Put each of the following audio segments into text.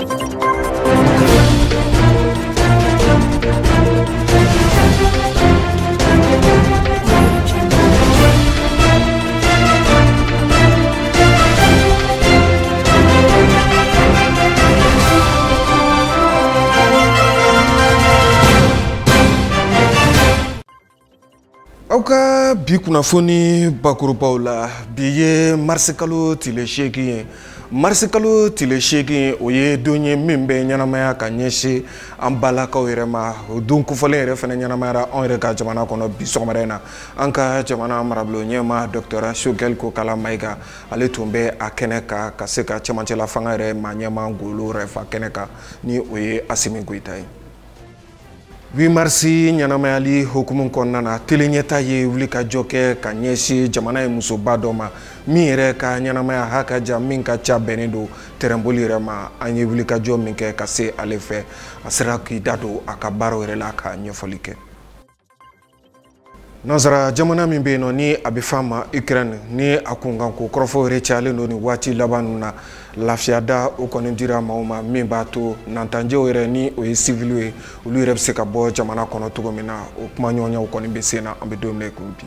Aw ka bi kunnafoni bakurubaw la, bi ye marisikalo tile 8 ye. Marisikalo tile 8 o ye don ye min bɛ ɲɛnamaya ka ɲɛsin an balakaw yɛrɛ ma. O don kofɔlen yɛrɛ fana ɲɛnamayara anw yɛrɛ ka jamana kɔnɔ bi sɔgɔmada in na. An ka jamana marabolo ɲɛmaa Dr Choguel Kokalla Maïga, ale tun bɛ a kɛnɛ kan ka se ka cɛmancɛla fanga yɛrɛ maa ɲɛmaa ngolo yɛrɛ fa kɛnɛ kan, ni o ye Assimi Goïta ye. 8 mars ɲɛnamayali hukumu kɔnɔna na, tele ɲɛta ye wulikajɔ kɛ ka ɲɛsin jamana ye musoba dɔ ma min yɛrɛ ka ɲɛnamaya ha ka jan, min ka ca bɛnnen don tɛrɛnboli yɛrɛ ma. An ye wulikajɔ min kɛ ka se ale fɛ, a sera k'i da don a ka baaraw yɛrɛ la ka ɲɛfɔli kɛ. Nansara jamana min bɛ yen nɔ ni a bɛ f'a ma Ukraine, ni a kunkanko kɔrɔfɔw yɛrɛ cayalen don nin waati laban ninnu na, lafiya da o kɔni dira maaw ma min b'a to nantanjɛw yɛrɛ ni o ye civiliw ye, olu yɛrɛ bɛ se ka bɔ jamana kɔnɔ cogo min na. O kuma ɲɔgɔnyaw kɔni bɛ sen na, an bɛ don min na i ko bi.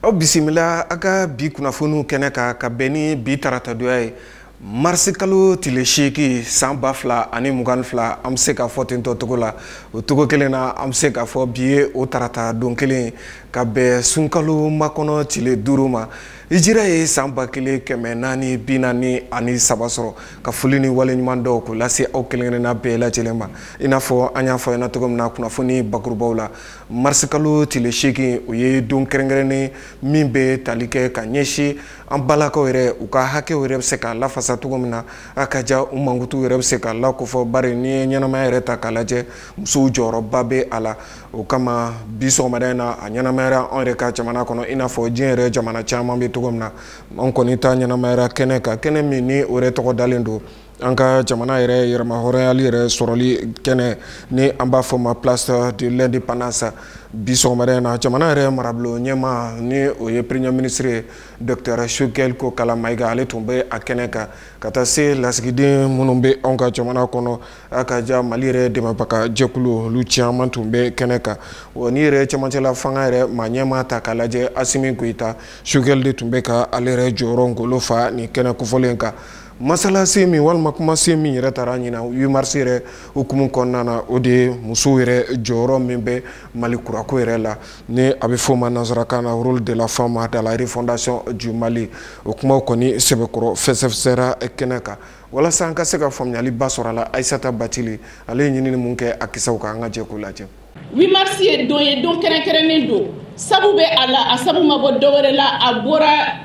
Aw bisimila a ka bi kunnafoniw kɛnɛ kan ka bɛn ni bi taratadonya ye. Marisikalo tile 8 san 2022, an bɛ se k'a fɔ ten tɔ togo la. O togo kelen na, an bɛ se k'a fɔ bi ye o tarata don kelen ye ka bɛn sunkalo makɔnɔ tile 5 ma. Hijira ye san 1443 sɔrɔ. Ka foli ni waleɲuman dɔw k'o lase aw kelen kelenna bɛɛ lajɛlen ma. I n'a fɔ an y'a fɔ aw ɲɛna cogo min na kunnafoni bakurubaw la, marisikalo tile 8 o ye don kɛrɛnkɛrɛnnen min bɛ tali kɛ ka ɲɛsin an balakaw yɛrɛ, u ka hakɛw yɛrɛ bɛ se ka lafasa cogo min na, a ka ja u mankutu yɛrɛ bɛ se ka lakofɔ. Bari n'i ye ɲɛnamaya yɛrɛ ta k'a lajɛ, musow jɔyɔrɔba bɛ a la. O kama bi sɔgɔmada in na, a ɲɛnamayara anw yɛrɛ ka jamana kɔnɔ i n'a fɔ diɲɛ yɛrɛ jamana caman bɛ cogo min na. An kɔni ta ɲɛnamayara kɛnɛ kan, kɛnɛ min ni o yɛrɛ tɔgɔ dalen don an ka jamana yɛrɛ yɛrɛmahɔrɔnyali yɛrɛ sɔrɔli kɛnɛ, ni an b'a fɔ ma place de l'indépendance. Bi sɔgɔmada in na, jamana yɛrɛ marabolo ɲɛmaa ni o ye premier ministre ye Dr Choguel Kokalla Maïga, ale tun bɛ a kɛnɛ kan ka taa se lasigiden minnu bɛ anw ka jamana kɔnɔ, a ka ja Mali yɛrɛ dɛmɛbaga jɛkulu olu caman tun bɛ kɛnɛ kan. Wa ni yɛrɛ cɛmancɛla fanga yɛrɛ maa ɲɛmaa ta k'a lajɛ, Assimi Goïta, Choguel de tun bɛ ka ale yɛrɛ jɔyɔrɔ ngolo fa nin kɛnɛ kofɔlen kan. Masalase min walima kumasen min yɛrɛ taara ɲina 8 mars yɛrɛ hukumu kɔnɔna na, o de ye musow yɛrɛ jɔyɔrɔ min bɛ Mali kurako yɛrɛ la, ni a bɛ f'o ma nansarakan na rôle de la femme dans la refondation du Mali. O kumaw kɔni sɛbɛkɔrɔ fɛsɛfɛsɛra kɛnɛ kan walasa an ka se ka faamuyaliba sɔrɔ a la. Aïssata Batili ale ye ɲinini mun kɛ a kisɛw kan, an ka jɛ k'o lajɛ. 8 mars ye don ye, don kɛrɛnkɛrɛnnen don. Sabu bɛ a la, a sabu ma bɔ dɔwɛrɛ la, a bɔra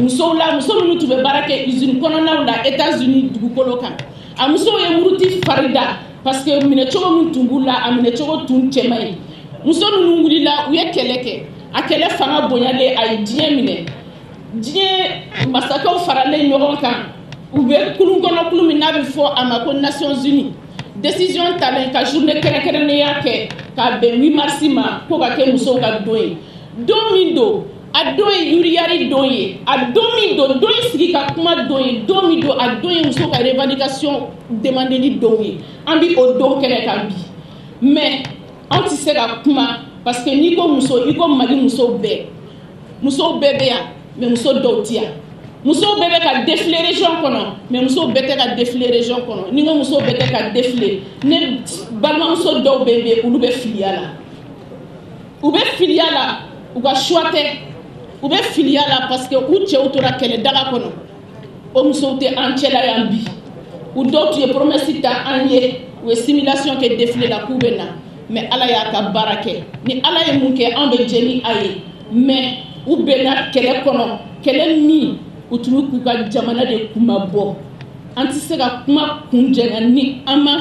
musow la, muso minnu tun bɛ baara kɛ usine kɔnɔnaw la États-Unis dugukolo kan. A musow ye muruti fari da parce que minɛcogo min tun b'u la, a minɛcogo tun cɛ man ɲi. Muso ninnu wulila, u ye kɛlɛ kɛ. A kɛlɛ fanga bonyalen, a ye diɲɛ minɛ. Diɲɛ masakɛw faralen ɲɔgɔn kan, u bɛ kulun kɔnɔ, kulu min n'a bɛ fɔ a ma ko Nations Unies. Décision talen ka journée kɛrɛnkɛrɛnnenya kɛ k'a bɛn 8 mars ma, ko ka kɛ musow ka don ye. Don min don, a don ye yuriyari don ye, a don min don, don ye sigi ka kuma don ye, don min don, a don ye musow ka revendication demandeli don ye. An bi o don kɛnɛ kan bi. Mais an tɛ se ka kuma parce que n'i ko muso, i ko Mali musow bɛɛ. Musow bɛɛ bɛ yan, mais muso dɔw tɛ yan. Musow bɛɛ bɛ ka défiler région kɔnɔ, mais musow bɛɛ tɛ ka défiler région kɔnɔ. Ni n ko musow bɛɛ tɛ ka défiler, ne balimamuso dɔw bɛ yen, olu bɛ filiya la. U bɛ filiya la, u ka choix tɛ. U bɛ filiya la parce que u cɛw tora kɛlɛdaga kɔnɔ. O musow tɛ an cɛla yan bi. U dɔw tun ye promesse ta an ye, u ye simulation kɛ défilé la k'u bɛ na. Mais Ala y'a ka baara kɛ. Ni Ala ye mun kɛ, anw bɛ jɛ ni a ye. Mais u bɛnna kɛlɛ kɔnɔ, kɛlɛ min u tun bɛ k'u ka jamana de kuma bɔ. An tɛ se ka kuma kun jɛngɛ ni an ma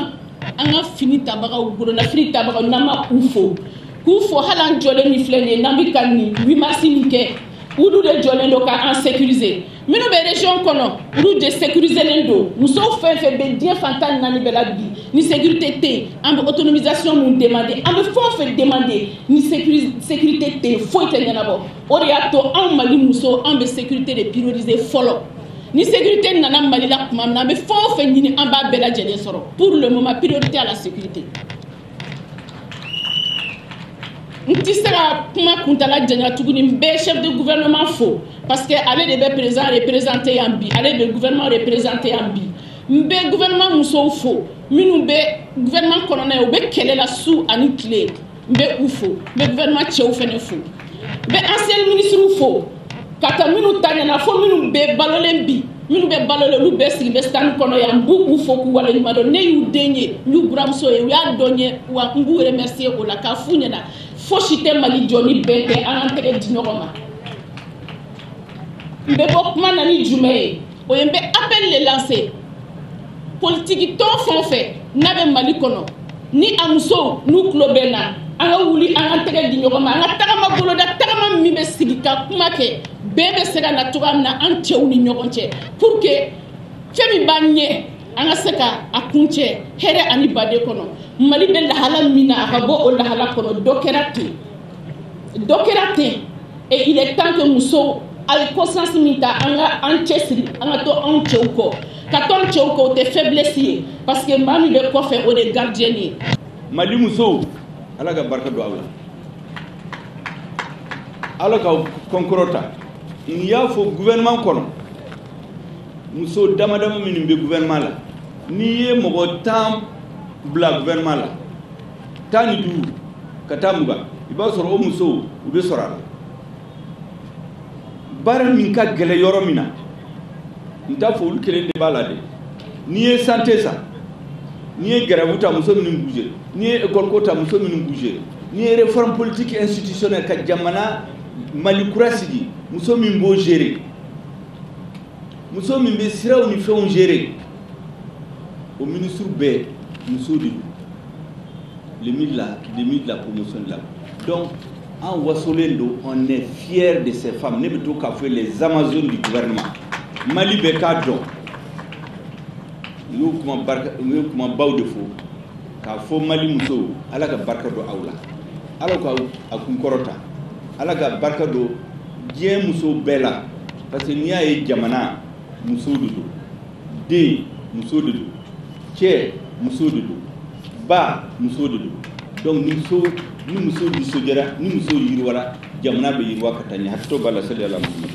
an ka fini tabagaw, golonafini tabagaw, n'an ma u fo. K'u fo hali an jɔlen min filɛ nin ye, n'an bɛ ka nin 8 mars min kɛ, Olu de jɔlen don ka an sécuriser. Minnu bɛ région kɔnɔ, olu de sécuriser don. Musow fɛn fɛn bɛ diɲɛ fan 14 bɛɛ la bi, ni sécurité tɛ yen, an bɛ autonomisation mun demander, an bɛ fɛn o fɛn demander, ni sécurité tɛ yen, foyi tɛ ɲɛnabɔ. O de y'a to anw Mali musow, an bɛ sécurité de prioriser fɔlɔ. Ni sécurité nana Mali la tuma min na, an bɛ fɛn o fɛn ɲini, an b'a bɛɛ lajɛlen sɔrɔ. Pour le moment, priorité à la sécurité. N tɛ se ka kuma kuntala janya tuguni. N bɛ chef de gouvernement fo parce que ale de bɛ président représenté yan bi, ale de bɛ gouvernement représenté yan bi. N bɛ gouvernement musow fo minnu bɛ gouvernement kɔnɔna ye, u bɛ kɛlɛ la su ani tile, n bɛ u fo. N bɛ gouvernement cɛw fana fo. N bɛ ancien ministre fo ka taa minnu ta ɲɛna fo minnu bɛ balolen bi, minnu bɛ balolen, olu bɛɛ sigi bɛ stand kɔnɔ yan. N b'u fo k'u waleɲuman dɔn. Ne y'u den ye, n y'u buramuso ye, u y'a dɔn n ye, wa n b'u remercier o la k'a f'u ɲɛna. Fosi tɛ Mali jɔ ni bɛn tɛ, an k'an tɛgɛ di ɲɔgɔn ma. N bɛ bɔ kuma na ni jumɛn ye? O ye n bɛ appel de lancer politiki tɔn fɛn o fɛn n'a bɛ Mali kɔnɔ, ni a musow n'u tulo bɛ n na, an ka wuli, an k'an tɛgɛ di ɲɔgɔn ma, an ka tagama boloda, tagama min bɛ sigi ka kuma kɛ, bɛɛ bɛ se ka na cogoya min na an cɛw ni ɲɔgɔn cɛ, pour que fɛn min b'an ɲɛ, an ka se ka a kuncɛ hɛrɛ ani baden kɔnɔ. Mali bɛ lahala min na, a ka bɔ o lahala kɔnɔ. Dɔ kɛra ten, dɔ kɛra ten, et il est temps que musow a ye conscience min ta, an ka an cɛsiri, an ka to anw cɛw kɔ. Ka to an cɛw kɔ, o tɛ faiblesse ye, parce que maa min bɛ kɔfɛ, o de ye gardien ye. Mali musow, Ala ka barika don aw la, Ala ka kɔnkɔrɔta. N y'a fɔ gouvernement kɔnɔ, muso dama dama minnu bɛ gouvernement la, n'i ye mɔgɔ 10 bila gouvernement la, 15 ka taa 20, i b'a sɔrɔ o musow u bɛ sɔrɔ a la. Baara min ka gɛlɛn yɔrɔ min na, n t'a fɔ olu kelen de b'a la dɛ. N'i ye santé san, n'i ye grève ta, muso minnu b'u gérer, n'i ye école ko ta, muso minnu b'u gérer, n'i ye réforme politique institutionnelle ka jamana Mali kura sigi, muso min b'o gérer, muso min bɛ siraw ni fɛnw gérer, o ministre bɛɛ muso de don. Le ministre de la promotion de la. Donc an wasolen don, on est fier de ces femmes. Ne bɛ to k'a fɔ les amazones du gouvernement. Mali bɛɛ k'a dɔn. U y'o kuma barika, u y'o kumabaw de fɔ k'a fɔ Mali musow, Ala ka barika don aw la, Ala ka a kunkɔrɔta, Ala ka barika don diɲɛ musow bɛɛ la, parce que n'i y'a ye jamana musow de don, den muso de don, cɛ muso de don, ba muso de don. Donc ni muso nisɔndiyara, ni muso yiriwara, jamana bɛ yiriwa ka taa ɲɛ. Hakɛto b'a la, sali ala Muhamadu.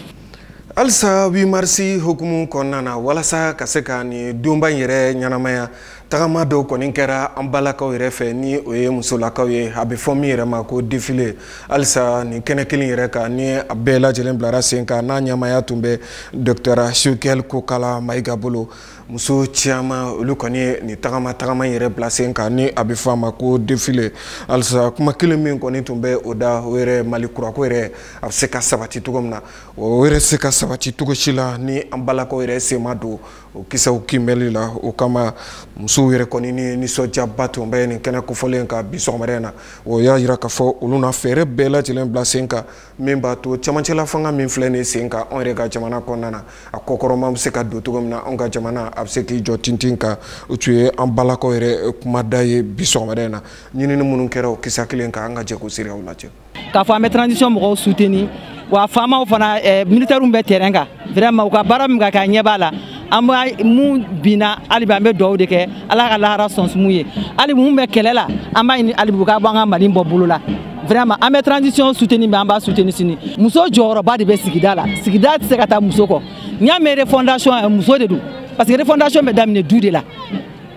Halisa 8 mars hukumu kɔnɔna na, walasa ka se ka nin donba in yɛrɛ ɲɛnamaya, tagama dɔw kɔni kɛra an balakaw yɛrɛ fɛ, ni o ye musolakaw ye, a bɛ fɔ min yɛrɛ ma ko défilé. Halisa nin kɛnɛ kelen yɛrɛ kan, ni a bɛɛ lajɛlen bilara sen kan, n'a ɲɛmaaya tun bɛ docteur Choguel Kokalla Maïga bolo, muso caman olu kɔni ye nin tagama in yɛrɛ bila sen kan, ni a bɛ fɔ a ma ko défilé. Halisa kuma kelen min kɔni tun bɛ o da, o yɛrɛ Mali kurako yɛrɛ a bɛ se ka sabati cogo min na, o yɛrɛ se ka sabati cogo si la ni an balakaw yɛrɛ sen ma don o kisɛw kinbɛli la. O kama musow yɛrɛ kɔni ni nisɔndiyaba tun bɛ nin kɛnɛ kofɔlen kan bi sɔgɔmada in na. O y'a jira k'a fɔ olu na fɛɛrɛ bɛɛ lajɛlen bila sen kan min b'a to camancɛla fanga min filɛ nin sen kan anw yɛrɛ ka jamana kɔnɔna na, a kɔkɔrɔma bɛ se ka don cogo min na, anw ka jamana a bɛ se k'i jɔ tintin kan. O tun ye an balakaw yɛrɛ kumada ye bi sɔgɔmada in na. Ɲinini minnu kɛra o kisa kelen kan, an ka jɛ k'o seereyaw lajɛ. K'a fɔ an bɛ transition mɔgɔw soutenir, wa faamaw fana, militaires bɛ terrain kan, vraiment u ka baara min ka kɛ, a ɲɛ b'a la. An b'a mun binna, hali bi an bɛ dugawu de kɛ, Ala ka lahara sɔn sumu ye. Hali mun bɛ kɛlɛ la, an b'a ɲini hali bi u ka bɔ an ka Mali bɔ bolo la. Vraiment an bɛ transition soutenir, mais an b'a soutenir sini. Muso jɔyɔrɔba de bɛ sigida la, sigida tɛ se ka taa muso kɔ. N'i y'a mɛn refondation, muso de don, parce que refondation bɛ daminɛ du de la.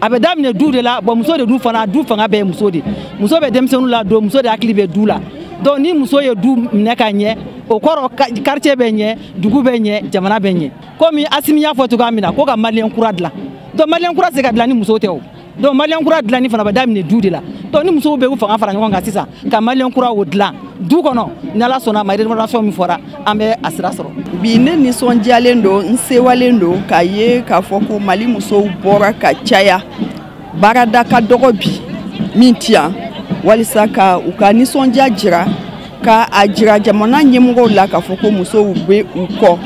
A bɛ daminɛ du de la. Bon, muso de dun fana, du fanga bɛɛ ye muso de. Muso bɛ denmisɛnninw ladon, muso de hakili bɛ du la. Donc ni muso ye du minɛ ka ɲɛ, o kɔrɔ quartier bɛ ɲɛ, dugu bɛ ɲɛ, jamana bɛ ɲɛ. Komi Asimi y'a fɔ cogoya min na, ko ka maliyɛn kura dilan. Donc maliyɛn kura tɛ se ka dilan ni muso tɛ o. Donc maliyɛn kura dilanni fana bɛ daminɛ du de la. Donc ni musow bɛ u fanga fara ɲɔgɔn kan sisan ka maliyɛn kura o dilan du kɔnɔ, ni Ala sɔnna a ma, rénovation min fɔra, an bɛ a sira sɔrɔ. Bi ne nisɔndiyalen don, n sewalen don k'a ye k'a fɔ ko Mali musow bɔra ka caya. Baarada ka dɔgɔ bi min ti yan, walisa ka u ka nisɔndiya jira. Ka a jira jamana ɲɛmɔgɔw la k'a fɔ ko musow bɛ u kɔ,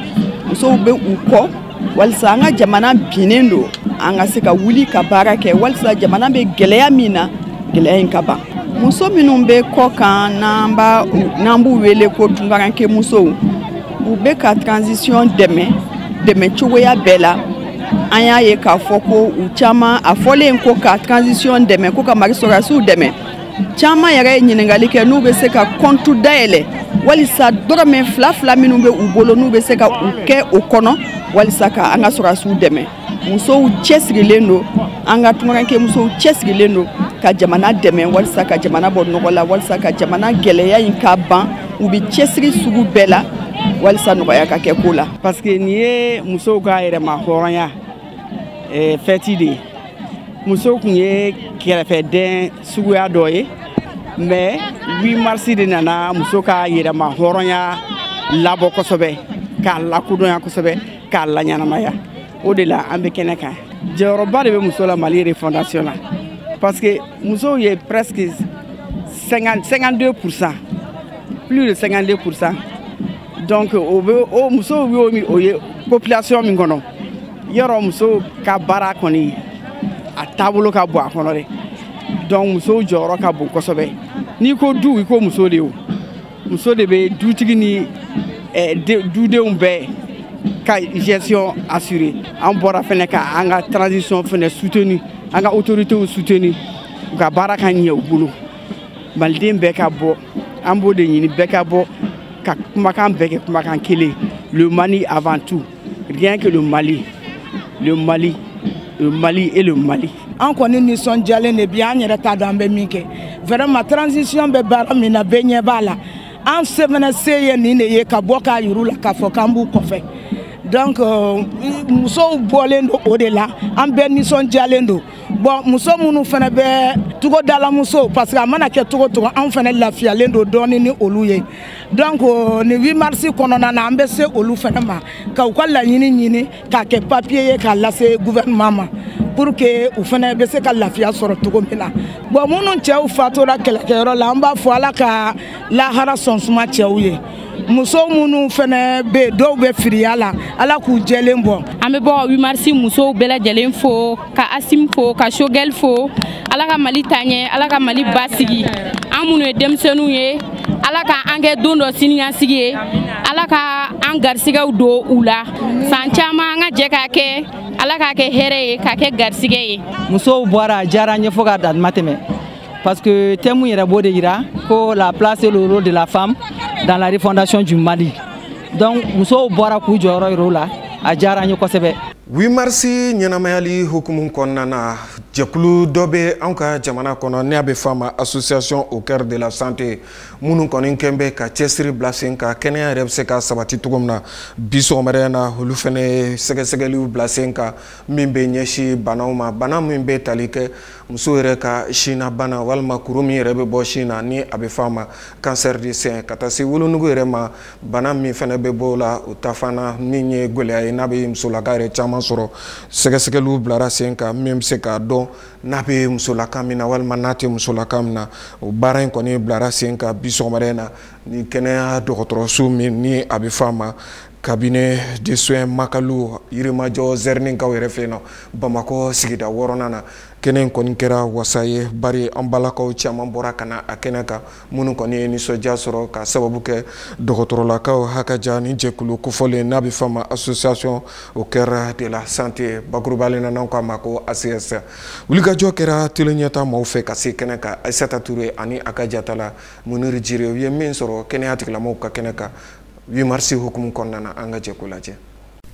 musow bɛ u kɔ walisa an ka jamana binnen don, an ka se ka wuli ka baara kɛ walisa jamana bɛ gɛlɛya min na, gɛlɛya in ka ban. Muso minnu bɛ kɔ kan, n'an b'u wele ko tunkaranke musow, u bɛ ka transition dɛmɛ dɛmɛ cogoya bɛɛ la. An y'a ye k'a fɔ ko u caman, a fɔlen ko ka transition dɛmɛ, ko ka Mali sɔrɔdasiw dɛmɛ, caman yɛrɛ ye ɲininkali kɛ n'u bɛ se ka compte dayɛlɛ walisa dɔrɔmɛ fila fila minnu bɛ u bolo, n'u bɛ se ka u kɛ o kɔnɔ walisa ka an ka sɔrɔdasiw dɛmɛ. Musow cɛsirilen don, an ka tunkaranke musow cɛsirilen don ka jamana dɛmɛ walisa ka jamana bɔ nɔgɔ la, walisa ka jamana gɛlɛya in ka ban. U bɛ cɛsiri sugu bɛɛ la walisa nɔgɔya ka kɛ ko la. Parce que nin ye musow ka yɛrɛma hɔrɔnya fɛti de ye. Musow tun ye kɛrɛfɛdɛn suguya dɔ ye, mais 8 mars de nana muso ka yɛrɛma hɔrɔnya labɔ kosɛbɛ, k'a lakodɔnya kosɛbɛ, k'a laɲɛnamaya. O de la an bɛ kɛnɛ kan. Jɔyɔrɔba de bɛ muso la Mali refondation la, parce que musow ye presque 52%, plus de 52%. Donc o bɛ o musow bɛ o ye population min kɔnɔ, yɔrɔ musow ka baara kɔni a taabolo ka bon a kɔnɔ dɛ. Donc musow jɔyɔrɔ ka bon kosɛbɛ. N'i ko du, i ko muso de, o muso de bɛ dutigi ni dudenw bɛɛ ka gestion assurée. An bɔra fɛnɛ ka an ka transition fɛnɛ soutenu, an ka autorités soutenu, u ka baara ka ɲɛ u bolo. Maliden bɛɛ ka bɔ, an b'o de ɲini, bɛɛ ka bɔ ka kumakan bɛɛ kɛ kumakan kelen. Le Mali avant tout, rien que le Mali, le Mali, le Mali et le Mali. An kɔni nisɔndiyalen de bi, an yɛrɛ t'a dɔn an bɛ min kɛ. Vraiment, transition bɛ baara min na, bɛɛ ɲɛ b'a la. An se fana se ye nin de ye, ka bɔ k'a yir'u la k'a fɔ k'an b'u kɔfɛ. Donc musow bɔlen don o de la, an bɛɛ nisɔndiyalen don. Bon, muso minnu fana bɛ togodala musow, parce que a mana kɛ cogo cogo, anw fana lafiyalen don dɔɔni ni olu ye. Donc nin 8 mars kɔnɔna na, an bɛ se olu fana ma ka u ka laɲini ɲini k'a kɛ papier ye k'a lase gouvernement ma, pour que u fana bɛ se ka lafiya sɔrɔ cogo min na. Bon, minnu cɛw fatura kɛlɛkɛyɔrɔ la, an b'a fɔ Ala ka lahara sɔn suma cɛw ye. Muso minnu fana bɛ yen, dɔw bɛ firiya la, Ala k'u jɛlen bɔ. An bɛ bɔ ka 8 mars musow bɛɛ lajɛlen fo, ka Asim fo, ka Choguel fo. Ala ka Mali taa ɲɛ, Ala ka Mali basigi. An minnu ye denmisɛnninw ye, Ala ka an kɛ don dɔ siniɲɛsigi ye, Ala ka an garisigɛw don u la. San caman an ka jɛ k'a kɛ, Ala k'a kɛ hɛrɛ ye, k'a kɛ garisigɛ ye. Musow bɔra, a diyara n ye fo ka dan tɛmɛ, parce que thème yɛrɛ b'o de yira ko la place et le rôle de la femme dans la refondation du Mali. Donc musow bɔra k'u jɔyɔrɔ yira o la, a diyara n ye kosɛbɛ. 8 mars ɲɛnamayali hukumu kɔnɔna na, jɛkulu dɔ bɛ anw ka jamana kɔnɔ n'a bɛ f'a ma Association au cœur de la santé, minnu kɔni kɛn bɛ ka cɛsiri bila sen kan kɛnɛya yɛrɛ bɛ se ka sabati cogo min na. Bi sɔgɔmada in na, olu fɛnɛ ye sɛgɛsɛgɛliw bila sen kan min bɛ ɲɛsin banaw ma, bana min bɛ tali kɛ muso yɛrɛ ka sinna bana walima kuru min yɛrɛ bɛ bɔ sin na ni a bɛ f'a ma cancer du sein, ka taa se wolonugu yɛrɛ ma, bana min fɛnɛ bɛ bɔ o la, o ta fana min ye gɛlɛya ye n'a bɛ musolaka yɛrɛ caman sɔrɔ. Sɛgɛsɛgɛliw bilara sen kan min bɛ se k'a dɔn n'a bɛ musolaka min na walima n'a tɛ musolaka min na. O baara in kɔni bilara sen kan bi sɔgɔmada in na ni kɛnɛya dɔgɔtɔrɔso min ni a bɛ f'a ma cabinet de soins Makalu, Yirimajɔ Zɛrininkaw yɛrɛ fɛ yen nɔ, Bamakɔ sigida wɔɔrɔnan na. Kɛnɛ in kɔni kɛra wasa ye, bari an balakaw caman bɔra ka na a kɛnɛ kan, minnu kɔni ye nisɔndiya sɔrɔ ka sababu kɛ dɔgɔtɔrɔlakaw hakaja ni jɛkulu kofɔlen n'a bɛ f'a ma Association au cœur de la santé, bakurubalen na n'an k'a ma ko ACS. Wulikajɔ kɛra télé ɲɛta maaw fɛ ka se kɛnɛ kan. Aïssata Touré ani a ka jatala Munir Jire, u ye min sɔrɔ kɛnɛya tigilamɔgɔw ka kɛnɛ kan 8 mars hukumu kɔnɔna na, an ka jɛ k'o lajɛ.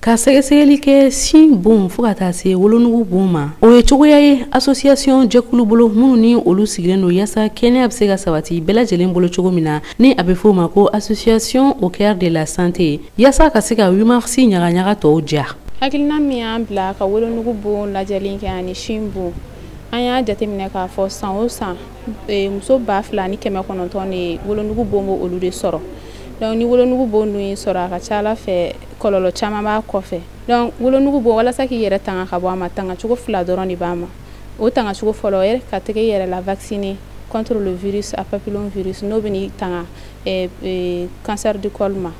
Ka sɛgɛsɛgɛli kɛ sin bon fo ka taa se wolonugu bon ma, o ye cogoya ye association jɛkulu bolo minnu ni olu sigilen don yaasa kɛnɛya bɛ se ka sabati bɛɛ lajɛlen bolo cogo min na, ni a bɛ f'o ma ko Association au cœur de la santé, yaasa ka se ka 8 mars ɲagaɲaga tɔw diya. Hakilina min y'an bila ka wolonugu bon lajɛli kɛ ani sin bon, an y'a jateminɛ k'a fɔ san o san muso 2900 de wolonugu bon b'o olu de sɔrɔ. Donc ni wolonugu bon dun y'i sɔrɔ, a ka ca Ala fɛ kɔlɔlɔ caman b'a kɔfɛ. Donc wolonugu bon, walasa k'i yɛrɛ tanga ka bɔ a ma, tangacogo fila dɔrɔn de b'a ma. O tangacogo fɔlɔ, o ye ka tɛgɛ i yɛrɛ la vacciner. contre le virus à papillomavirus, n'o bɛ n'i tanga cancer du col ma.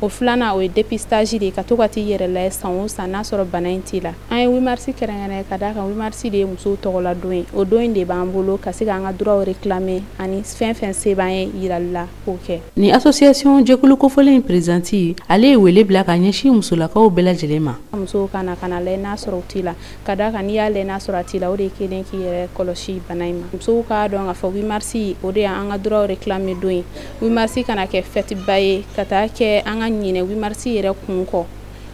O filanan, o ye dépistage de ye, ka to ka t'i yɛrɛ lajɛ san o san n'a sɔrɔ bana in t'i la. An ye 8 mars kɛrɛnkɛrɛn ka d'a kan 8 mars de ye musow tɔgɔla don ye. O don in de b'an bolo ka se k'an ka droits réclamer ani fɛn fɛn se b'an ye yirali la k'o kɛ. Ni association jɛkulu kofɔlen in présidente, ale ye wele bila ka ɲɛsin musolakaw bɛɛ lajɛlen ma. Musow ka na ka na lajɛ n'a sɔrɔ u t'i la, ka d'a kan n'i y'a lajɛ n'a sɔrɔ a t'i la, o de ye kelen k'i yɛrɛ kɔlɔsi bana in ma. Musow k'a dɔn k'a fɔ 8 mars, o de y'an ka droits réclamer don ye. 8 mars kana kɛ fête ba ye ka taa kɛ an ka ɲinɛ 8 mars yɛrɛ kun kɔ.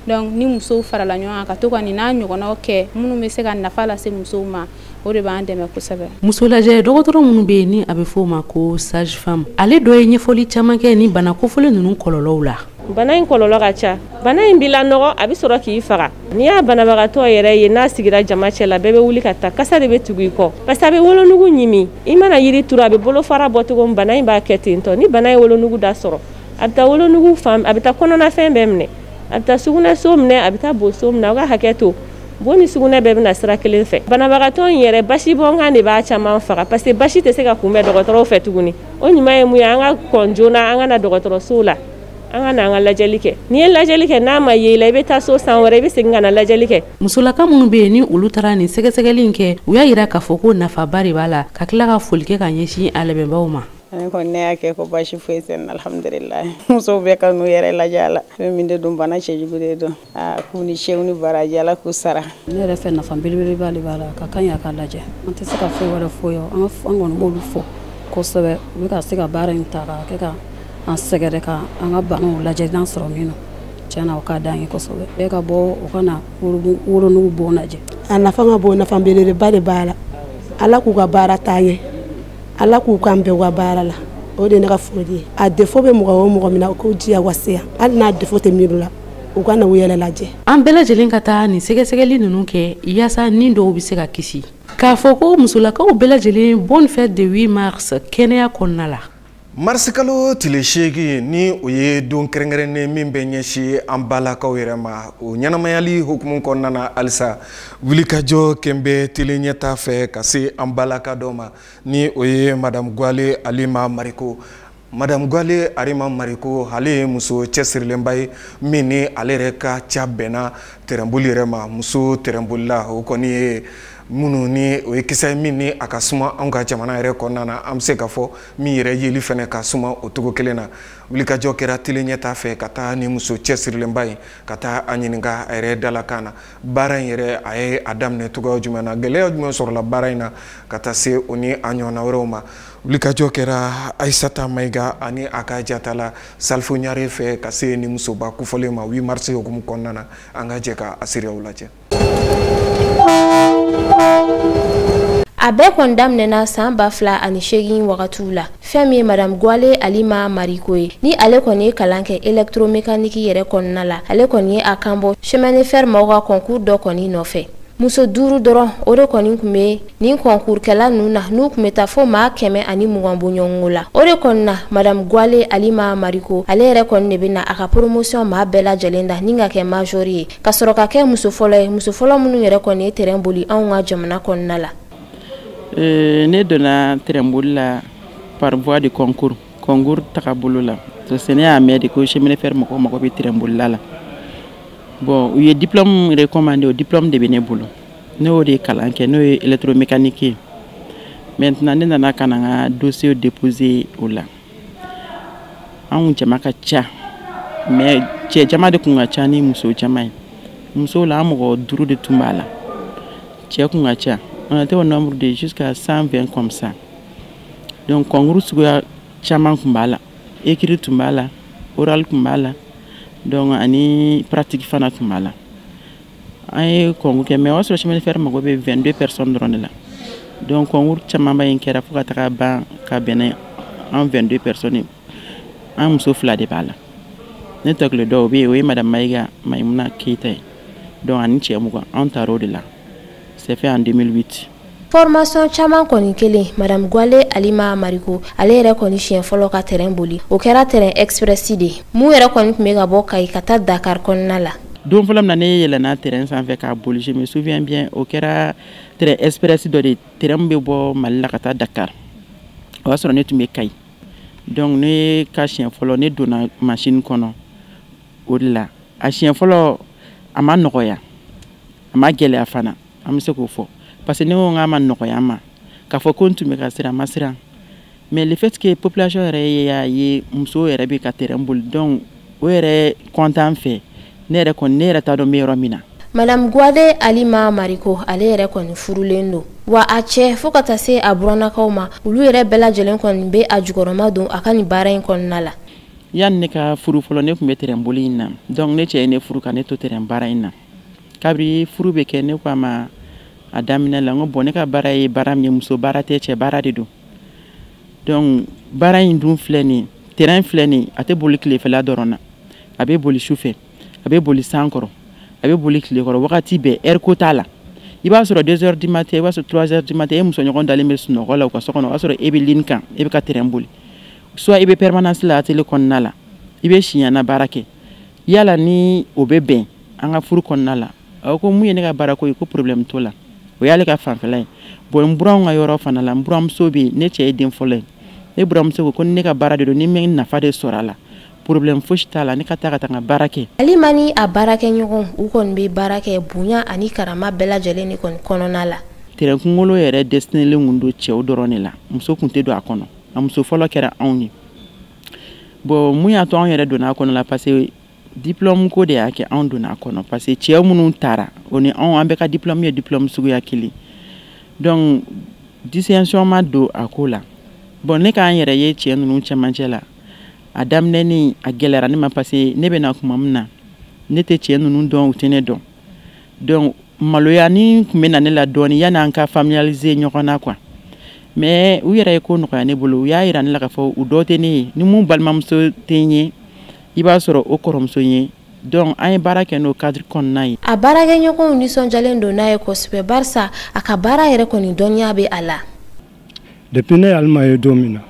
Donc ni musow farala ɲɔgɔn kan ka to ka nin n'a ɲɔgɔnnaw kɛ minnu bɛ se ka nafa lase musow ma, o de b'an dɛmɛ kosɛbɛ. Muso lajɛ dɔgɔtɔrɔ minnu bɛ yen ni a bɛ f'o ma ko sage femme, ale dɔ ye ɲɛfɔli caman kɛ ni bana kofɔlen ninnu kɔlɔlɔw la. Bana in kɔlɔlɔ ka ca. Bana in b'i lanɔgɔ, a bɛ sɔrɔ k'i faga. N'i y'a banabagatɔ yɛrɛ ye n'a sigira jama cɛ la, bɛɛ bɛ wuli ka taa, kasa de bɛ tugu i kɔ, parce que a bɛ wolonugu ɲimi. I mana yiri turu, a bɛ bolofara bɔ cogo min, bana in b'a kɛ ten tɔ. Ni bana ye wolonugu da sɔrɔ, a bɛ taa wolonugu fan, a bɛ taa kɔnɔnafɛn bɛɛ minɛ, a bɛ taa sugunɛso minɛ, a bɛ taa boso minɛ. Aw ka hakɛ to, bon ni sugunɛ bɛɛ bɛna sira kelen fɛ. Banabagatɔ in yɛrɛ, basibɔnkan de b'a caman faga, parce que basi tɛ se ka kunbɛn dɔgɔtɔrɔw fɛ tuguni. O ɲuman ye mun ye? An ka kɔn joona, an ka na dɔgɔtɔrɔsow la, an ka na an ka lajɛli kɛ. N'i ye lajɛli kɛ, n'a ma ye i la, i bɛ taa so san wɛrɛ, i bɛ segin ka na lajɛli kɛ. Musolaka minnu bɛ yen ni olu taara nin sɛgɛsɛgɛli in kɛ, u y'a jira k'a fɔ ko nafaba de b'a la, ka tila ka foli kɛ ka ɲɛsin a labɛnbaaw ma. Ne kɔni, ne y'a kɛ ko basi foyi tɛ n na, alhamdulilayi. Musow bɛɛ ka n'u yɛrɛ lajɛ a la. Fɛn min de don, bana cɛjugu de don. Aa, k'u ni cɛw ni baraji, Ala k'u sara. Ne yɛrɛ fɛ, nafa belebeleba de b'a la, ka kan y'a ka lajɛ. An tɛ se ka foyi wɛrɛ fɔ ye, an kɔni b'olu fɔ kosɛbɛ. U bɛ ka se ka baara in ta k'a kɛ ka an sɛgɛrɛ, ka an ka banaw lajɛ n'an sɔrɔ min na. Tiɲɛna, o ka d'an ye kosɛbɛ. Bɛɛ ka bɔ, u ka na wolonugu bon lajɛ. A nafa ka bon, nafa belebeleba de b'a la. Ala k'u ka baara taa ɲɛ, Ala k'u kan bɛn u ka baara la. O de ye ne ka foli ye. A défaut bɛ mɔgɔ o mɔgɔ min na, k'u jija u ka se yan, hali n'a défaut tɛ minnu la, u ka na u yɛrɛ lajɛ. An bɛɛ lajɛlen ka taa nin sɛgɛsɛgɛli ninnu kɛ yaasa ni dɔw bɛ se ka kisi. K'a fɔ ko musolakaw bɛɛ lajɛlen, bonne fête de 8 mars kɛnɛya kɔnɔna la. Marisikalo tile 8, ni o ye don kɛrɛnkɛrɛnnen min bɛ ɲɛsin an balakaw yɛrɛ ma, o ɲɛnamayali hukumu kɔnɔna na, halisa wulikajɔ kɛn bɛ tele ɲɛta fɛ ka se an balaka dɔ ma, ni o ye Madame Gwale Alima Mariko. Madame Gwale Alima Mariko, ale ye muso cɛsirilenba ye min ni ale yɛrɛ ka ca bɛnna tɛrɛnboli yɛrɛ ma. Muso tɛrɛnbolila, o kɔni ye minnu ni o ye kisɛ ye min ni a ka suma anw ka jamana yɛrɛ kɔnɔna na, an bɛ se k'a fɔ min yɛrɛ yeli fɛnɛ ka suma o cogo kelen na. Wulikajɔ kɛra tele ɲɛta fɛ ka taa ni muso cɛsirilenba ye, ka taa a ɲininka a yɛrɛ dalakan na, baara in yɛrɛ a ye a daminɛ cogoya jumɛn na, gɛlɛya jumɛn sɔrɔla baara in na, ka taa se o ni a ɲɔgɔnna wɛrɛw ma. Wulikajɔ kɛra Ayisata Mayiga ani a ka jatala Salifu Ɲare fɛ ka se ni musoba kofɔlen ma 8 mars hukumu kɔnɔna na. An ka jɛ ka a seereyaw lajɛ. A bɛɛ kɔni daminɛna san 2008 wagatiw la. Fɛn min ye Madame Gwale Alima Mariko ye, ni ale kɔni ye kalan kɛ électromécanique yɛrɛ kɔnɔna la, ale kɔni ye a kan bɔ chemin de fer maaw ka concours dɔ kɔni nɔfɛ. Muso 5 dɔrɔn, o de kɔni tun bɛ nin concours kɛla ninnu na, n'u tun bɛ taa fo maa 120 bɔɲɔgɔnko la. O de kɔni na, Madame Gwale Alima Mariko, ale yɛrɛ kɔni de bɛ na a ka promotion maa bɛɛ lajɛlen da ni ka kɛ major ye, ka sɔrɔ ka kɛ muso fɔlɔ ye, muso fɔlɔ minnu yɛrɛ kɔni ye terrain boli anw ka jamana kɔnɔna la. Ne donna terrain boli la par voie de concours, concours tagabolo la, parce que ne y'a mɛn de ko chemin de fer mɔgɔw mago bɛ terrain bolila la. Bon, u ye diplôme recommandé, o diplôme de bɛ ne bolo. Ne y'o de kalan kɛ, n'o ye électromécanique ye. Maintenant, ne nana ka na n ka dossier déposer o la. Anw jama ka ca, mais cɛ jama de kun ka ca ni muso jama ye. Musow la, an mɔgɔ 5 de tun b'a la, cɛ kun ka ca. On était au nombre de jusqu'à 120 comme ça. Donc concours suguya caman kun b'a la, écrit tun b'a la, oral kun b'a la, donc ani pratique fana tun b'a la. An ye concours kɛ, mais o y'a sɔrɔ chemin de fer mago bɛ 22 personnes dɔrɔn de la. Donc concours camanba in kɛra fo ka taga ban ka bɛn ni an 22 personnes ye. An muso 2 de b'a la. Ne tɔ kelen dɔw bɛ yen, o ye Madame Mayiga Mayimuna Keyita ye. Donc ani cɛ 20, anw taara o de la. C'est fait en 2008. Formation caman kɔni kelen, Madame Gwale Alima Mariko, ale yɛrɛ kɔni siɲɛ fɔlɔ ka terrain boli, o kɛra terrain express de ye, mun yɛrɛ kɔni tun bɛ ka bɔ Kayi ka taa Dakar kɔnɔna la. Don fɔlɔ min na ne yɛlɛnna terrain sanfɛ k'a boli, je me souviens bien, o kɛra terrain express dɔ de, terrain min bɛ bɔ Mali la ka taa Dakar. O y'a sɔrɔ ne tun bɛ Kayi. Donc ne ka siɲɛ fɔlɔ ne donna machine kɔnɔ o de la. A siɲɛ fɔlɔ a ma nɔgɔya, a ma gɛlɛya fana, an bɛ se k'o fɔ. Parce que ne ko k'a ma nɔgɔya n ma, k'a fɔ ko n tun bɛ ka siran, ma siran. Mais le fait que population yɛrɛ y'a ye musow yɛrɛ bɛ ka terrain boli, donc o yɛrɛ content fɛ, ne yɛrɛ kɔni ne yɛrɛ t'a dɔn n bɛ yɔrɔ min na. Madame Gwade Alima Mariko, ale yɛrɛ kɔni furulen don. Wa a cɛ fo ka taa se a burannakaw ma, olu yɛrɛ bɛɛ lajɛlen kɔni bɛ a jukɔrɔma don a ka nin baara in kɔnɔna la. Yanni ne ka furu fɔlɔ, ne tun bɛ terrain boli in na. Donc ne cɛ ye ne furu ka ne to terrain baara in na. Kabini furu bɛ kɛ, ne ko a ma a daminɛ la, n ko bon, ne ka baara ye baara min ye, muso baara tɛ, cɛ baara de don. Donc baara in dun filɛ nin ye, terrain filɛ nin ye, a tɛ boli tilefɛla dɔrɔn na, a bɛ boli sufɛ, a bɛ boli san kɔrɔ, a bɛ boli tile kɔrɔ, wagati bɛɛ, heure ko t'a la. I b'a sɔrɔ 2 heures du matin, i b'a sɔrɔ 3 heures du matin, e musoɲɔgɔn dalen bɛ sunɔgɔ la u ka so kɔnɔ, o y'a sɔrɔ e bɛ ligne kan, e bɛ ka terrain boli. Soit i bɛ permanence la atelier kɔnɔna la, i bɛ siɲɛna baara kɛ. Yala ni o bɛ bɛn an ka furu kɔnɔna la, a ko mun ye ne ka baara ko ye, ko problème t'o la. O y'ale ka fanfɛla ye. Bon, n buranw ka yɔrɔ fana la, n buramuso bɛ yen, ne cɛ ye den fɔlɔ ye. Ne buramuso ko ko ne ka baara de don, ni n bɛ nafa de sɔrɔ a la, problème fosi t'a la, ne ka taa ka taa n ka baara kɛ. Alima ni a baarakɛɲɔgɔn, u kɔni bɛ baara kɛ bonya ani karama bɛɛ lajɛlen de kɔni kɔnɔna la. Terrain kunkolo yɛrɛ destinélen kun don cɛw dɔrɔn de la, muso kun tɛ don a kɔnɔ. A muso fɔlɔ kɛra anw ye. Bon, mun y'a to anw yɛrɛ donna a kɔnɔ la, parce que diplôme ko de y'a kɛ anw donna a kɔnɔ, parce que cɛw minnu taara o ni anw, an bɛɛ ka diplôme ye diplôme suguya kelen. Donc distinction ma don a ko la. Bon, ne k'an yɛrɛ ye cɛ ninnu cɛmancɛ la, a daminɛni a gɛlɛyara ne ma, parce que ne bɛna tuma min na, ne tɛ cɛ ninnu dɔn, u tɛ ne dɔn. Donc maloya ni tun bɛ na ne la dɔɔni yanni an ka familiariser ɲɔgɔn na quoi. Mais u yɛrɛ ye ko nɔgɔya ne bolo, u y'a yira ne la k'a fɔ u dɔ tɛ ne ye, ni mun balimamuso tɛ n ye, i b'a sɔrɔ o kɔrɔmuso ye. Donc an ye baara kɛ n'o cadre kɔnɔna ye. A baarakɛɲɔgɔnw nisɔndiyalen don n'a ye kosɛbɛ, barisa a ka baara yɛrɛ kɔni dɔnniya bɛ a la. Depuis ne ye Alima ye don min na,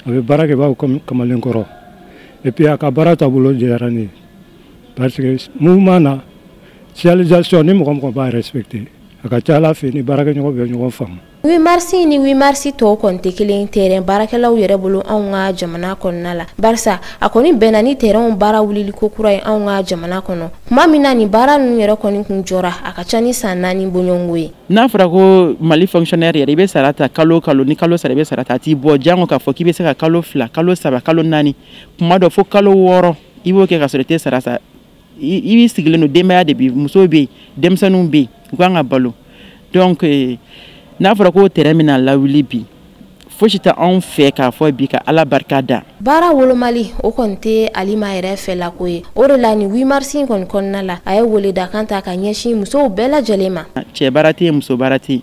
a bɛ baara kɛ b'a fɔ kamalenkɔrɔ, et puis a ka baara taabolo diyara ne ye, parce que mouvement na signalisation ni mɔgɔ mɔgɔ b'a respecter, a ka ca Ala fɛ ni baarakɛɲɔgɔn bɛ ɲɔgɔn faamu. 8 mars ni 8 mars tɔw kɔni tɛ kelen terrain baarakɛlaw yɛrɛ bolo anw ka jamana kɔnɔna la, barisa a kɔni bɛnna ni terrain baara wulili ko kura ye anw ka jamana kɔnɔ. Tuma min na nin baara ninnu yɛrɛ kɔni kun jɔra, a ka ca ni san 4 bɔɲɔgɔnko ye. N'a fɔra ko Mali fonctionnaire yɛrɛ, i bɛ sara ta kalo o kalo, ni kalo sara i bɛ sara ta, a t'i bɔ jango k'a fɔ k'i bɛ se ka kalo 2, kalo 3, kalo 4, kuma dɔ fo kalo 6 i b'o kɛ ka sɔrɔ i tɛ sara sa. I b'i sigilen don, denbaya de bɛ yen, musow bɛ yen, denmisɛnninw bɛ yen, u kan ka balo. Donc n'a fɔra ko terrain bɛna lawuli bi, fosi tɛ anw fɛ k'a fɔ bi ka Ala barika da. Baara wolomali o kɔni tɛ Alima yɛrɛ fɛla ko ye. O de la nin 8 mars in kɔni kɔnɔna la, a ye weledakan ta ka ɲɛsin musow bɛɛ lajɛlen ma. Cɛ baara tɛ yen, muso baara tɛ yen.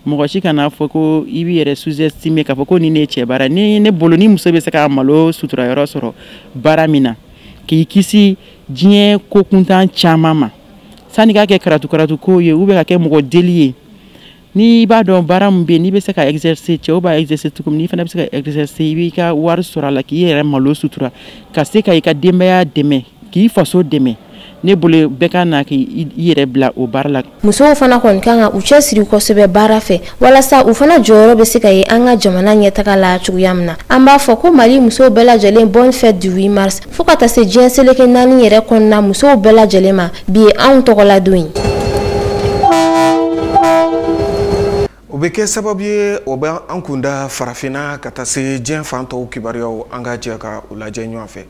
Mɔgɔ si kana fɔ ko i b'i yɛrɛ sous-estimer k'a fɔ ko nin de ye cɛ baara. Ni ne bolo, ni muso bɛ se ka malo sutura yɔrɔ sɔrɔ baara min na, k'i kisi diɲɛ ko kuntan caman ma, sanni k'a kɛ karatu karatu ko ye ou bien ka kɛ mɔgɔ deli ye. N'i b'a dɔn baara min bɛ yen, n'i bɛ se ka exercer, cɛw b'a exercer cogo min, n'i fana bɛ se ka exercer, i b'i ka wari sɔrɔ a la k'i yɛrɛ malo sutura, ka se ka i ka denbaya dɛmɛ, k'i faso dɛmɛ. Ne bolo bɛɛ ka na k'i yɛrɛ bila o baara la. Musow fana kɔni kan ka u cɛsiri kosɛbɛ baara fɛ, walasa u fana jɔyɔrɔ bɛ se ka ye an ka jamana ɲɛtaga la cogoya min na. An b'a fɔ ko Mali musow bɛɛ lajɛlen, bonne fête du 8 mars, fo ka taa se diɲɛ seleke 4 yɛrɛ kɔnɔna musow bɛɛ lajɛlen ma, bi ye anw tɔgɔla don ye. O bɛ kɛ sababu ye, o bɛ an kunda farafinna ka taa se diɲɛ fan tɔw kibaruyaw, an ka jɛ ka u lajɛ ɲɔgɔn fɛ.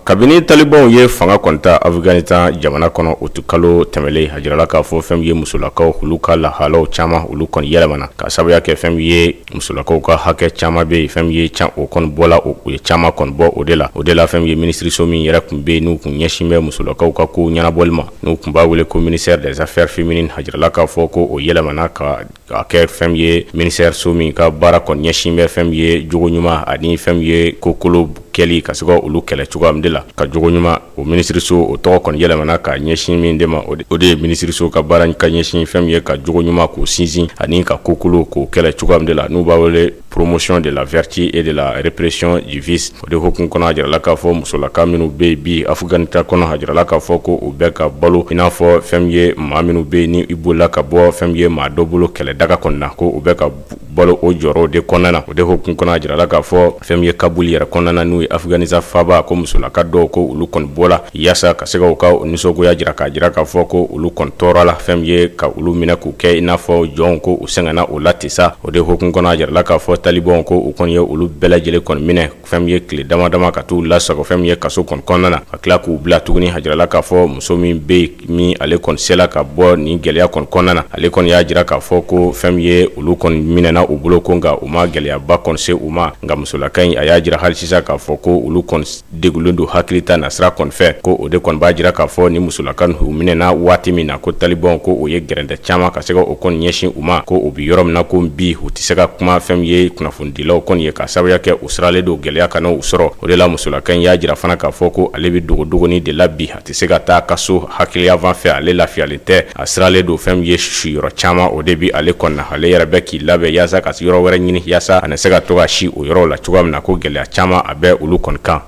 Kabini talibanw ye fanga kɔnta Afghanistan jamana kɔnɔ o kalo tɛmɛlen, a jirala k'a fɔ fɛn min ye musolakaw olu ka lahalaw caman olu kɔni yɛlɛmana ka sababuya kɛ fɛn min ye musolakaw ka hakɛ caman bɛ yen, fɛn min ye o kɔni bɔla o ye caman kɔni bɔ o de la. Fɛn min ye minisiriso min yɛrɛ tun bɛ yen n'u kun ɲɛsin bɛ musolakaw ka ko ɲɛnabɔli ma, n'u tun b'a wele ko ministère des affaires féminines, a jirala k'a fɔ ko o yɛlɛmana ka kɛ fɛn min ye ministère so min ka baara kɔni ɲɛsin bɛ fɛn min ye jogo ɲuman ani fɛn min ye kokolo kɛli ka se ka olu kɛlɛ cogoya min de la. Ka jogo ɲuman o minisiriso o tɔgɔ kɔni yɛlɛmana ka ɲɛsin min de ma, o de ye minisiriso ka baara ka ɲɛsin fɛn min ye ka jogo ɲuman k'o sinsin ani ka kokolo k'o kɛlɛ cogoya min de la, n'u b'a wele promotion de la vertu et de la répression du vice. O de hukumu kɔnɔ, a jirala k'a fɔ musolaka minnu bɛ yen bi Afganistan kɔnɔ, a jirala k'a fɔ ko u bɛ ka balo i n'a fɔ fɛn min ye maa minnu bɛ yen ni i bolila ka bɔ fɛn min ye maa dɔ bolo kɛlɛ daga kɔnɔna na, ko u bɛ ka balo o jɔyɔrɔw de kɔnɔna na. O de hukumu kɔnɔ, a jirala k'a fɔ fɛn min ye Kabul yɛrɛ kɔnɔna na, n'o ye Afganistan faaba, ko musolaka dɔw ko olu kɔni bɔla yaasa ka se ka u ka nisɔngoya jira, k'a jira k'a fɔ ko olu kɔni tɔɔrɔ la fɛn min ye ka olu minɛ k'u kɛ i n'a fɔ jɔnw, ko u sɛgɛnna o la ten sa. O de hukumu kɔnɔ, a jirala k'a fɔ talibanw ko u kɔni ye olu bɛɛ lajɛlen kɔni minɛ fɛn min ye tile dama dama ka t'u lasago fɛn min ye kaso kɔni kɔnɔna na, ka tila k'u bila tuguni. A jirala k'a fɔ muso min bɛ yen min ale kɔni sela ka bɔ nin gɛlɛya kɔni kɔnɔna na, ale kɔni y'a jira k'a fɔ ko fɛn min ye olu kɔni minɛna u bolo ko nka u ma gɛlɛyaba kɔni se u ma. Nka musolaka in a y'a jira hali sisan k'a fɔ ko olu kɔni degulen don hakili ta nasira kɔni fɛ, ko o de kɔni b'a jira k'a fɔ ni musolaka u minɛna waati min na, ko talibanw ko o ye gɛrɛntɛ caman ka se ka o kɔni ɲɛsin u ma, ko u bɛ yɔrɔ min na ko bi u tɛ se ka kuma fɛn min ye kunnafonidilaw kɔni ye, ka sababuya kɛ u siralen don gɛlɛya kana u sɔrɔ. O de la musolaka in y'a jira fana k'a fɔ ko ale bɛ dogodogoni de la bi, a tɛ se ka taa ka so hakiliyanfan fɛ, ale lafiyalen tɛ, a siralen don fɛn min ye siyɔrɔ caman o de bi ale kɔni na. Ale yɛrɛ bɛ k'i labɛn yaasa ka yɔrɔ wɛrɛ ɲini yaasa a na se ka to ka si o yɔrɔ la cogoya min na, ko gɛlɛya caman a bɛ olu kɔni kan.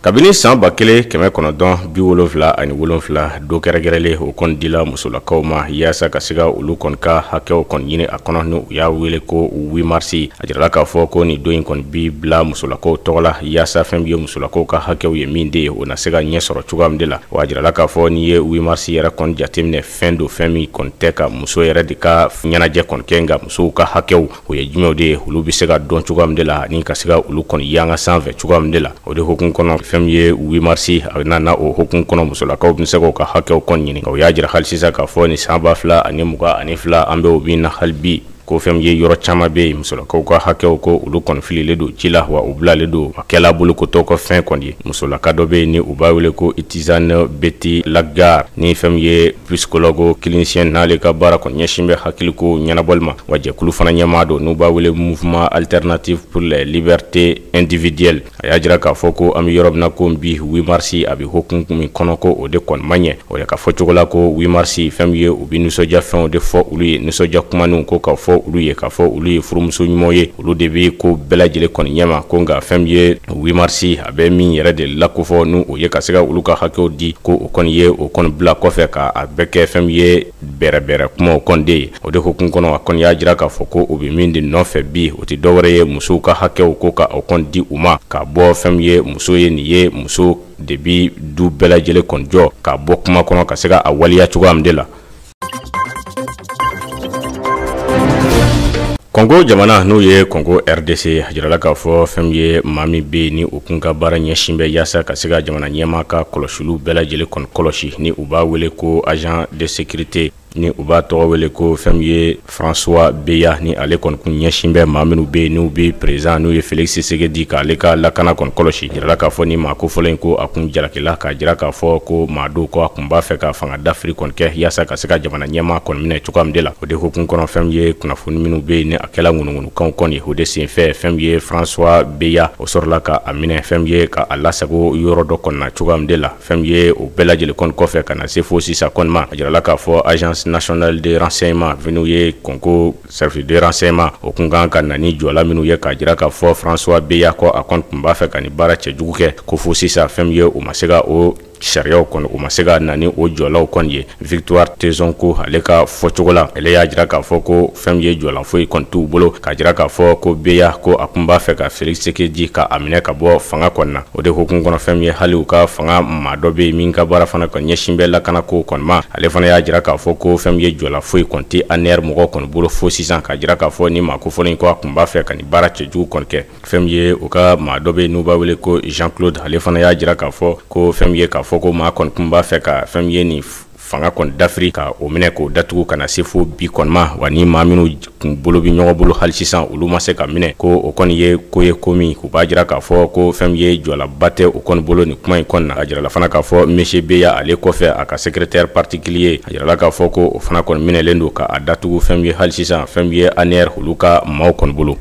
Kabini san 1977, don kɛrɛnkɛrɛnlen o kɔni dila musolakaw ma yaasa ka se ka olu kɔni ka hakɛw kɔni ɲini a kɔnɔ, ni u y'a wele ko 8 mars. A jirala k'a fɔ ko nin don in kɔni bi bila musolakaw tɔgɔ la yaasa fɛn min ye musolakaw ka hakɛw ye min de ye, o na se ka ɲɛ sɔrɔ cogoya min de la. Wa a jirala k'a fɔ n'i ye 8 mars yɛrɛ kɔni jateminɛ, fɛn don fɛn min kɔni tɛ ka muso yɛrɛ de ka ɲɛnajɛ kɔni kɛ, nka musow ka hakɛw o ye jumɛnw de ye, olu bɛ se ka dɔn cogoya min de la ani ka se ka olu kɔni yanga sanfɛ cogoya min de la. O de hukumu kɔnɔ, fɛn min ye 8 mars a nana o hukumu kɔnɔ, musolakaw bɛ se k'u ka hakɛw kɔni ɲini. O y'a jira hali sisan k'a fɔ ni san 2022 an bɛ o min na hali bi, ko fɛn min ye yɔrɔ caman bɛ yen musolakaw ka hakɛw ko olu kɔni fililen don ci la, wa u bilalen don a kɛla bolokotɔ kɔ fɛn kɔni ye. Musolaka dɔ bɛ yen ni u b'a wele ko Itizane Beti Lagare, ni fɛn min ye psychologue clinicien, n'ale ka baara kɔni ɲɛsin bɛ hakiliko ɲɛnabɔli ma, wa jɛkulu fana ɲɛmaa don n'u b'a wele Mouvement alternatif pour les libertés individuelles. A y'a jira k'a fɔ ko an bɛ yɔrɔ min na ko bi 8 mars a bɛ hukumu min kɔnɔ, ko o de kɔni man ɲɛ. O de ka fɔ cogo la ko 8 mars fɛn min ye u bɛ nisɔndiya fɛnw de fɔ olu ye, nisɔndiya kumaninw ko k'a fɔ olu ye, k'a fɔ olu ye furumuso ɲumanw ye, olu de bɛ ko bɛɛ lajɛlen kɔni ɲɛma, ko nka fɛn min ye 8 mars a bɛ min yɛrɛ de lakofɔ n'o ye ka se ka olu ka hakɛw di, ko o kɔni ye o kɔni bila kɔfɛ ka a bɛɛ kɛ fɛn min ye bɛrɛbɛrɛ kumaw kɔni de ye. O de hukumu kɔnɔ, a kɔni y'a jira k'a fɔ ko o bɛ min de nɔfɛ bi, o tɛ dɔwɛrɛ ye musow ka hakɛw ko ka o kɔni di u ma, ka bɔ fɛn min ye muso ye nin ye muso de bi du bɛɛ lajɛlen kɔni jɔ, ka bɔ kuma kɔnɔ ka se ka a waleya cogoya min de la. Kɔngo jamana n'o ye Kɔngo RDC, a jirala k'a fɔ fɛn min ye maa min bɛ yen ni o kun ka baara ɲɛsin bɛ yaasa ka se ka jamana ɲɛmaa ka kɔlɔsiliw bɛɛ lajɛlen kɔni kɔlɔsi, ni u b'a wele ko agent de sécurité, ni u b'a tɔgɔ wele ko fɛn min ye François Beya, ni ale kɔni kun ɲɛsin bɛ maa minnu bɛ yen n'u bɛ président n'u ye Félix Tshisekedi k'ale ka lakana kɔni kɔlɔsi. Jirala k'a fɔ ni maa kofɔlen in ko a kun jalakila, k'a jira k'a fɔ ko maa dɔw ko a kun b'a fɛ ka fanga dafiri kɔni kɛ yaasa ka se ka jamana ɲɛmaa kɔni minɛ cogoya min de la. O de hukumu kɔnɔ, fɛn min ye kunnafoni minnu bɛ yen ni a kɛla ŋunuŋunukanw kɔni, o de senfɛ fɛn min ye François Beya o sɔrɔla ka a minɛ fɛn min ye ka a lasago yɔrɔ dɔ kɔni na cogoya min de la. Fɛn min ye o bɛɛ lajɛlen kɔni kɔfɛ ka na se fo sisan kɔni ma, a jirala k'a fɔ agence nationale de renseignement n'u ye Congo service de renseignement o kun kan ka na ni jɔla minnu ye, k'a jira k'a fɔ François Beya ko a kɔni tun b'a fɛ ka nin baara cɛjugu kɛ, ko fo sisan fɛn min ye u ma se ka o sariyaw kɔni u ma se ka na ni o jɔlaw kɔni ye. Victoire Tezonko ale ka fɔcogo la, ale y'a jira k'a fɔ ko fɛn min ye jɔlan foyi kɔni t'u bolo, k'a jira k'a fɔ ko Beya ko a kun b'a fɛ ka Félix Tshisekedi ka a minɛ ka bɔ fanga kɔni na. O de hukumu kɔnɔ, fɛn min ye hali u ka fanga maa dɔ bɛ yen min ka baara fana kɔni ɲɛsin bɛ lakanako kɔni ma, ale fana y'a jira k'a fɔ ko fɛn min ye jɔlan foyi kɔni tɛ ANR mɔgɔw kɔni bolo fo sisan, k'a jira k'a fɔ ni maa kofɔlen in ko a kun b'a fɛ ka nin baara cɛjugu kɔni kɛ. Fɛn min ye u ka maa dɔ bɛ yen n'u b'a wele ko Jean Claude, ale fana y'a jira k'a fɔ ko fɛn min ye k'a fɔ ko maa kɔni kun b'a fɛ ka fɛn min ye nin fanga kɔni dafiri ka o minɛ k'o datugu ka na se fo bi kɔni ma, wa ni maa minnu kun bolo bɛ ɲɔgɔn bolo hali sisan olu ma se ka minɛ, ko o kɔni ye ko ye ko min u b'a jira k'a fɔ ko fɛn min ye jɔlaba tɛ o kɔni bolo nin kuma in kɔni na. A jirala fana k'a fɔ monsieur Beya ale kɔfɛ a ka secrétaire particulier, a jirala k'a fɔ ko o fana kɔni minɛlen don ka a datugu fɛn min ye hali sisan fɛn min ye ANR olu ka maaw kɔni bolo.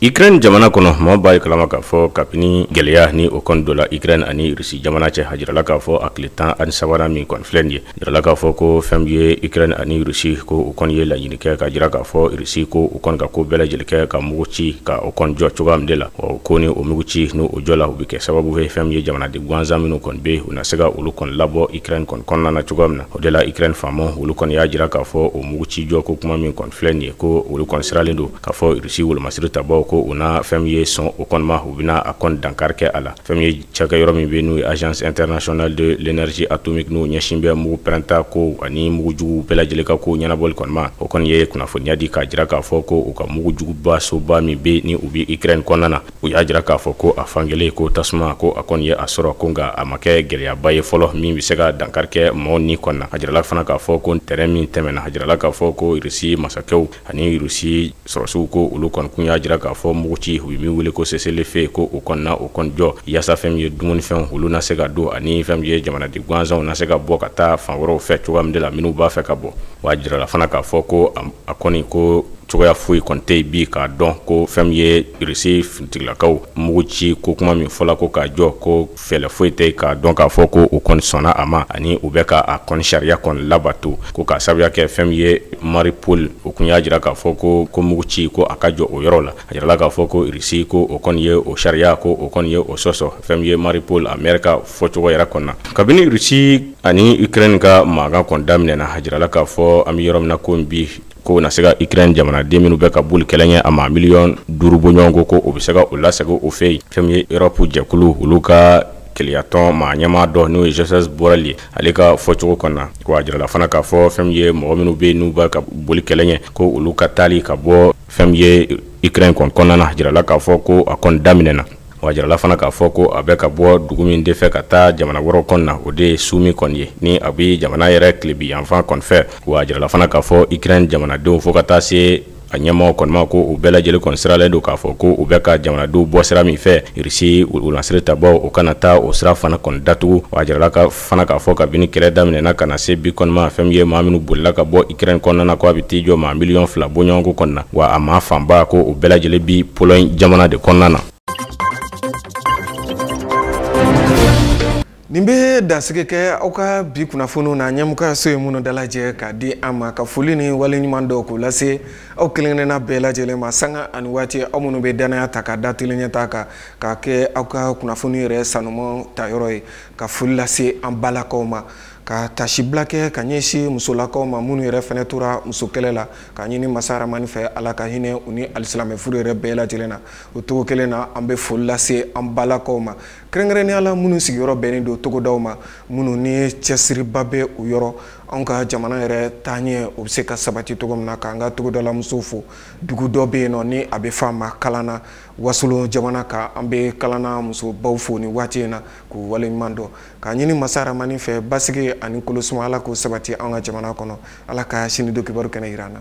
Ukraine jamana kɔnɔ, maaw b'a ye kalama k'a fɔ kabini gɛlɛya ni o kɔni dɔ la Ukraine ani Russie jamana cɛ, a jirala k'a fɔ a tile 13nan min kɔni filɛ nin ye, jirala k'a fɔ ko fɛn min ye Ukraine ani Russie, ko u kɔni ye laɲini kɛ ka jira k'a fɔ Russie ko u kɔni ka ko bɛɛ lajɛlen kɛ ka mugu ci ka o kɔni jɔ cogoya min de la. Ɔ ko ni o mugu ci n'o o jɔ la, o bɛ kɛ sababu ye fɛn min ye jamanaden gansan minnu kɔni bɛ yen, u na se ka olu kɔni labɔ Ukraine kɔni kɔnɔna na cogoya min na. O de la, Ukraine faamaw olu kɔni y'a jira k'a fɔ o mugu ci jɔ ko kuma min kɔni filɛ nin ye, ko olu kɔni siralen don k'a fɔ Russie wolomasiri tabaw ko u na fɛn min ye sɔn o kɔni ma, u bɛna a kɔni dankari kɛ a la. Fɛn min ye cakɛ yɔrɔ min bɛ, n'o ye Agence internationale de l'énergie atomique, n'o ɲɛsin bɛ mugu pɛrɛnta ko ani mugujugu bɛɛ lajɛlen ka ko ɲɛnabɔli kɔni ma, o kɔni ye kunnafoniya di k'a jira k'a fɔ ko u ka mugujuguba soba min bɛ, ni u bɛ Ukraine kɔnɔna na, u y'a jira k'a fɔ ko a fankelen ko tasuma ko a kɔni ye a sɔrɔ, ko nka a ma kɛ gɛlɛyaba ye fɔlɔ min bɛ se ka dankari kɛ maaw ni kɔni na. A jirala fana k'a fɔ ko tɛrɛn min tɛmɛna, a jirala k'a fɔ ko Russie masakɛw ani Russie sɔrɔsiw ko olu kɔni kun y'a jira k'a fɔ mugu ci, u ye min wele ko cessez-le-feu, ko o kɔni na o kɔni jɔ yaasa fɛn min ye dumunifɛnw olu na se ka don ani fɛn min ye jamanaden gansanw na se ka bɔ ka taa fan wɛrɛw fɛ cogoya min de la minnu b'a fɛ ka bɔ. Wa jirala fana k'a fɔ ko a kɔni ko cogoya foyi kɔni tɛ yen bi k'a dɔn ko fɛn min ye Russie finitigilakaw mugu ci ko kuma min fɔla ko k'a jɔ, ko fɛɛrɛ foyi tɛ k'a dɔn k'a fɔ ko u kɔni sɔnna a ma ani u bɛ ka a kɔni sariya kɔni labato, ko k'a sababuya kɛ fɛn min ye Mariupol, o kun y'a jira k'a fɔ ko mugu ci ko a ka jɔ o yɔrɔ la. A jirala k'a fɔ ko Russie ko o kɔni ye o sariya ko o kɔni ye o sɔsɔ, fɛn min ye Mariupol a maire ka fɔcogo yɛrɛ kɔnɔ na. Kabini Russie ani Ukraine ka mankan kɔni daminɛna, a jirala k'a fɔ an bɛ yɔrɔ min na ko bi, ko na se ka Ukraine jamanaden minnu bɛ ka boli kɛlɛ ɲɛ, a ma 5 miliyɔn bɔɲɔgɔnko, ko o bɛ se ka o lasegin o fɛ yen. Fɛn min ye Europe jɛkulu olu ka keleyatɔn maa ɲɛmaa dɔ, n'o ye Joseph Borrell ye, ale ka fɔcogo kɔnɔ na, ko a jirala fana k'a fɔ fɛn min ye mɔgɔ minnu bɛ yen n'u bɛ ka boli kɛlɛ ɲɛ, ko olu ka taali ka bɔ fɛn min ye Ukraine kɔni kɔnɔna na, jirala k'a fɔ ko a kɔni daminɛna. Wa jirala fana k'a fɔ ko a bɛ ka bɔ dugu min de fɛ ka taa jamana wɛrɛw kɔnɔna na, o de ye Soumy kɔni ye, ni a bɛ jamana yɛrɛ tilebi yanfan kɔni fɛ. Wa jirala fana k'a fɔ Ukraine jamanadenw fo ka taa se a ɲɛmaaw kɔni ma, ko u bɛɛ lajɛlen kɔni siralen don k'a fɔ ko u bɛ ka jamanadenw bɔ sira min fɛ, Russie wulansiri tabaw o kana taa o sira fana kɔni datugu. Wa jirala ka fana k'a fɔ kabini kɛlɛ daminɛna ka na se bi kɔni ma, fɛn min ye maa minnu bolila ka bɔ Ukraine kɔnɔna na, ko a bɛ t'i jɔ maa 2 miliyɔn bɔɲɔgɔnko kɔnɔna na, wa a maa fanba ko u bɛɛ lajɛlen bi Pologne jamana de kɔnɔna na. Nin bɛ dansigi kɛ aw ka bi kunnafoniw na, ɲɛmɔgɔyaso ye minnu dalajɛ k'a di an ma. Ka foli ni waleɲuman dɔw k'o lase aw kelen-kelenna bɛɛ lajɛlen ma sanga ani waati, aw minnu bɛ danaya ta ka da telen ɲɛ ta kan k'a kɛ aw ka kunnafoni yɛrɛ sanuman tayɔrɔ ye. Ka foli lase an balakaw ma, ka tasibila kɛ ka ɲɛsin musolakaw ma minnu yɛrɛ fɛnɛ tora muso kɛlɛ la, ka ɲini masa Ramani fɛ, Ala ka hinɛ u ni alisilamɛ furu yɛrɛ bɛɛ lajɛlen na. O cogo kelen na, an bɛ foli lase an balakaw ma, kɛrɛnkɛrɛnnenya la minnu sigiyɔrɔ bɛnnen don togodaw ma, minnu ni cɛsiriba bɛ u yɔrɔ anw ka jamana yɛrɛ taaɲɛ o bɛ se ka sabati cogo min na. K'an ka togodalamusow fo. Dugu dɔ bɛ yen nɔ ni a bɛ f'a ma Kalanna, Wasolon jamana kan, an bɛ Kalanna musobaw fo nin waati in na k'u waleɲuman dɔn, k'a ɲini masa Ramani fɛ basigi ani kolosuma, Ala k'o sabati an ka jamana kɔnɔ. Ala ka sini don kibaru kɛnɛ yira an na.